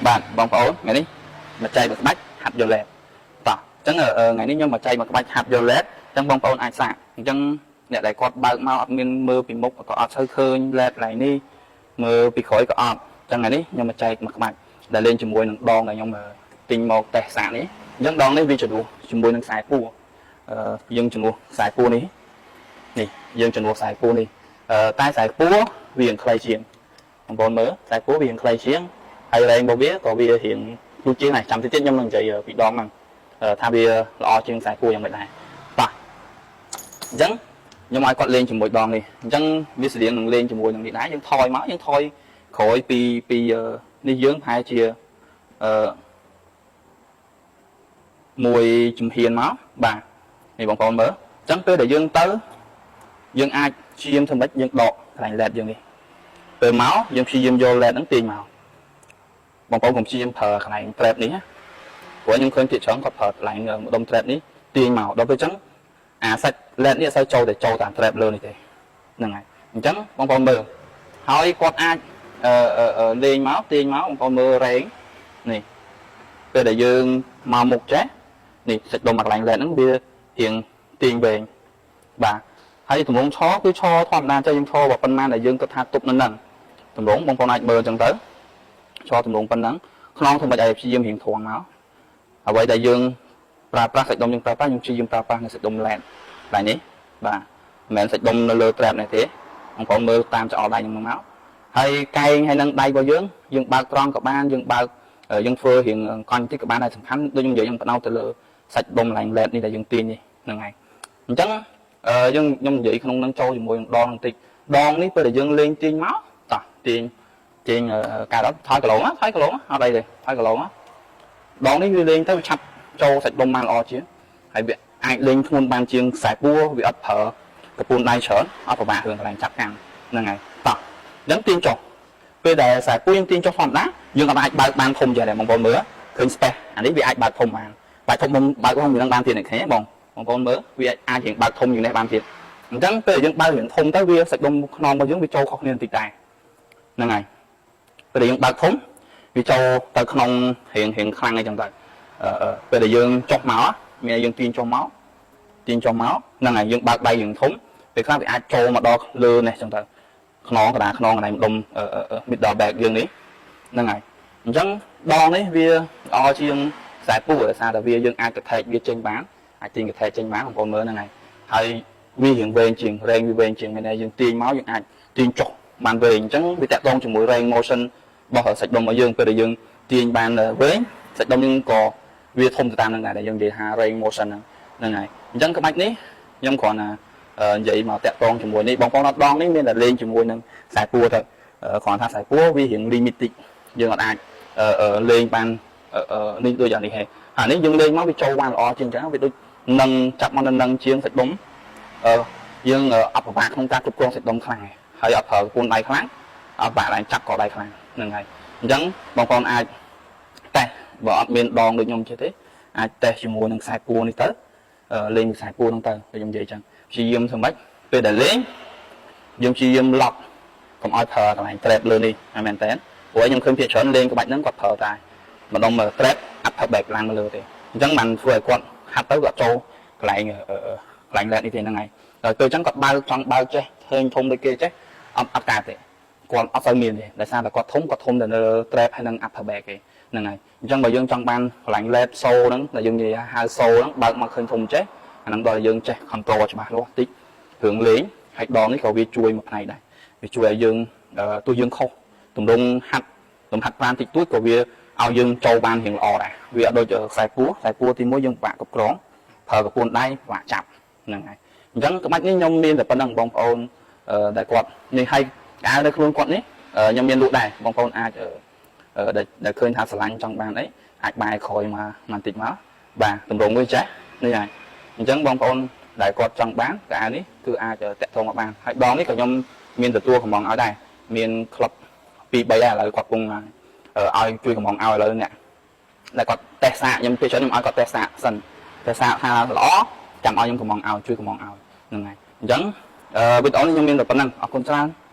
បាទបងប្អូនថ្ងៃនេះមកចែកមួយក្បាច់ហាត់យក led តោះអញ្ចឹងថ្ងៃនេះខ្ញុំមកចែកមួយក្បាច់ហាត់យក led អញ្ចឹងបងប្អូនអាចសាកអញ្ចឹងអ្នកដែលគាត់បើកមកអត់មានមើលពីមុខក៏អត់សូវឃើញ led កន្លែងនេះមើលពីក្រោយក៏អត់អញ្ចឹងថ្ងៃនេះខ្ញុំមកចែកមួយក្បាច់ដែលលេងជាមួយនឹងដងដែលខ្ញុំទិញមកតេស្តសាកនេះអញ្ចឹងដងនេះវាជំនួសជាមួយនឹងខ្សែពួរយើងជំនួសខ្សែពួរនេះនេះយើងជំនួសខ្សែពួរនេះតែខ្សែពួរវាខ្លីជាងបងប្អូនមើលខ្សែពួរវាខ្លីជាង ហើយរែងរបស់វាក៏វារៀងទូជាងដែរចាំតិចទៀតខ្ញុំនឹងនិយាយពីដងហ្នឹងថាវាល្អជាងខ្សែពួរយ៉ាងម៉េចដែរបាទអញ្ចឹងខ្ញុំឲ្យគាត់លេងជាមួយដងនេះអញ្ចឹងវាស្រៀងនឹងលេងជាមួយនឹងនេះដែរយើងថយមកយើងថយក្រោយពីពីនេះយើងប្រហែលជាអឺមួយជំហានមកបាទនេះបងប្អូនមើលអញ្ចឹងពេលដែលយើងទៅយើងអាចព្យាយាមធ្វើម៉េចយើងដកកន្លែង led យើងនេះពេលមកយើងព្យាយាមយក led ហ្នឹងទាញមក បងប្អូនកុំព្យាយាមប្រើកន្លែង trap នេះណាព្រោះខ្ញុំឃើញភាគច្រើនគាត់ប្រើកន្លែងម្ដុំ trap នេះទាញមកដល់ពេលអញ្ចឹងអាសាច់ led នេះអត់សូវចូលតែចូលតាម trap លើនេះទេហ្នឹងហើយអញ្ចឹងបងប្អូនមើលហើយគាត់អាចអឺលេងមកទាញមកបងប្អូនមើលរែងនេះពេលដែលយើងមកមុខចេះនេះសាច់ដុំមកកន្លែង led ហ្នឹងវារៀងទាញវែងបាទហើយតម្រងឆគឺឆធម្មតាចេះយើងឆបើប៉ុន្មានដែលយើងគិតថាទប់នៅហ្នឹងតម្រងបងប្អូនអាចមើលអញ្ចឹងទៅ ឆទម្រង់ប៉ុណ្ណឹងខ្នងធ្វើម៉េចឲ្យព្យាយាមរៀងត្រង់មកអ្វីដែលយើងប្រើប្រាស់សាច់ដុំយើងប្រើប្រាស់យើងព្យាយាមប្រើប្រាស់នៅសាច់ដុំ led បែបនេះបាទមិនមែនសាច់ដុំនៅលើ trap នេះទេបងប្អូនមើលតាមចោលដៃខ្ញុំមកហើយកែងហើយនឹងដៃរបស់យើងយើងបើកត្រង់ក៏បានយើងបើកយើងធ្វើរៀងកង់តិចក៏បានដែរសំខាន់ដូចខ្ញុំនិយាយខ្ញុំបដោតទៅលើសាច់ដុំឡើង led នេះដែលយើងទាញនេះហ្នឹងហើយអញ្ចឹងយើងខ្ញុំនិយាយក្នុងនឹងចូលជាមួយនឹងដងបន្តិចដងនេះពេលដែលយើងលេងទាញមកតោះទាញ ទាញការដល់ថយគីឡូថយគីឡូអត់អីទេថយគីឡូដងនេះវាលេងទៅវាឆាប់ចូលសាច់ដុំបានល្អជាងហើយវាអាចលេងធ្ងន់បានជាងខ្សែពួរវាអត់ប្រើកពួនដៃច្រើនអត់ពិបាករឿងកន្លែងចាប់កាន់ហ្នឹងហើយតោះអញ្ចឹងទាញចុះពេលដែលខ្សែពួរយើងទាញចុះធម្មតាយើងអត់អាចបើកបានធំជាងដែរបងប្អូនមើលឃើញ space អានេះវាអាចបើកធំបានបើកធំបើកធំវានឹងបានទៀតនេះឃើញទេបងបងប្អូនមើលវាអាចរៀងបើកធំជាងនេះបានទៀតអញ្ចឹងពេលយើងបើករៀងធំទៅវាសាច់ដុំខ្នងរបស់យើងវាចូលខុសគ្នាបន្តិចដែរហ្នឹងហើយ ពេលដែលយើងបើកធំវាចូលទៅក្នុងរៀងរៀងខ្លាំងអីចឹងទៅពេលដែលយើងចុះមកមានយើងទាញចុះមកទាញចុះមកហ្នឹងហើយយើងបើកដៃរៀងធំពេលខ្លះវាអាចចូលមកដល់លើនេះចឹងទៅខ្នងកណ្ដាលខ្នងកន្លែងម្ដុំ middle back យើងនេះហ្នឹងហើយអញ្ចឹងដងនេះវាល្អជាងខ្សែពួរដោយសារតែវាយើងអាចកថែកវាចេញបានអាចទាញកថែកចេញបានបងប្អូនមើលហ្នឹងហើយហើយវារៀងវែងជាងរែងវាវែងជាងមានន័យយើងទាញមកយើងអាចទាញចុះបានវែងអញ្ចឹងវាតាក់ទងជាមួយ range motion របស់សាច់ដុំរបស់យើងពេលដែលយើងទាញបានវែងសាច់ដុំយើងក៏វាធំទៅតាមនឹងដែរដែលយើងនិយាយថា range motion ហ្នឹងហ្នឹងហើយអញ្ចឹងក្បាច់នេះខ្ញុំគ្រាន់តែនិយាយមកតាក់ទងជាមួយនេះបងប្អូនអត់ដងនេះមានតែលេងជាមួយនឹងខ្សែពួរទៅគ្រាន់ថាខ្សែពួរវារៀង limit តិចយើងអត់អាចលេងបាននេះដូចអានេះហេអានេះយើងលេងមកវាចូលបានល្អជាងអញ្ចឹងវាដូចនឹងចាប់មកនឹងជាងសាច់ដុំយើងអត់ពិបាកក្នុងការគ្រប់គ្រងសាច់ដុំខ្លាំងហើយអត់ប្រើកូនដៃខ្លាំងអត់បាក់ឡើងចាប់កដៃខ្លាំងហ្នឹងហើយអញ្ចឹងបងប្អូនអាចតេស្តបើអត់មានដងដូចខ្ញុំចេះទេអាចតេស្តជាមួយនឹងខ្សែពួរនេះទៅលេងខ្សែពួរហ្នឹងទៅដូចខ្ញុំនិយាយអញ្ចឹងព្យាយាមធ្វើម៉េចពេលដែលលេងយើងព្យាយាម lock កុំឲ្យប្រើកន្លែង trap លើនេះហើយមែនតើព្រោះខ្ញុំឃើញភាគច្រើនលេងក្បាច់ហ្នឹងគាត់ប្រើតែម្ដុំ trap upper back ឡើងមកលើទេអញ្ចឹងបានធ្វើឲ្យគាត់ហាត់ទៅគាត់ចូលកន្លែងកន្លែង led នេះទេហ្នឹងហើយដល់ពេលអញ្ចឹងគាត់បើកចង់បើកចេះឃើញធំដូចគេចេះអត់អត់កើតទេគាត់អត់សូវមានទេដោយសារតែគាត់ធំគាត់ធំតែនៅ trap ហើយនិង upper back គេហ្នឹងហើយអញ្ចឹងបើយើងចង់បានកន្លែង led show ហ្នឹងដែលយើងនិយាយហៅ show ហ្នឹងបើកមកឃើញធំចេះអាហ្នឹងដល់យើងចេះ control ច្បាស់លាស់តិចរឿងលេងហើយដងនេះក៏វាជួយមួយផ្នែកដែរវាជួយឲ្យយើងទោះយើងខុសទម្រង់ហាត់លំហាត់ប្រាណតិចតួចក៏វាឲ្យយើងចូលបានរៀងល្អដែរវាអត់ដូចខ្សែពួរខ្សែពួរទីមួយយើងពិបាកគ្រប់គ្រងប្រើកពួនដៃពិបាកចាប់ហ្នឹងហើយអញ្ចឹងក្បាច់នេះខ្ញុំមានតែប៉ុណ្្នឹងបងប្អូនដែលគាត់នេះឲ្យអាវនៅខ្លួនគាត់នេះខ្ញុំមានលក់ដែរបងប្អូនអាចដែលឃើញថាស្រឡាញ់ចង់បានអីអាចបែរក្រោយមកបន្តិចមកបាទតម្រងវាចេះនេះហើយអញ្ចឹងបងប្អូនដែលគាត់ចង់បានកៅអៅនេះគឺអាចតាក់ទងមកបានហើយដងនេះក៏ខ្ញុំមានទទួលកំងឲ្យដែរមានក្លឹប2 3ដែរឥឡូវគាត់ពងឲ្យជួយកំងឲ្យឥឡូវអ្នកដែលគាត់តេស្តសាកខ្ញុំពេលច្រើនខ្ញុំឲ្យគាត់តេស្តសាកសិនតេស្តសាកថាល្អចាំឲ្យខ្ញុំកំងឲ្យជួយកំងឲ្យហ្នឹងហើយអញ្ចឹងវីដេអូនេះខ្ញុំមានតែប៉ុណ្្នឹងអរគុណច្រើន។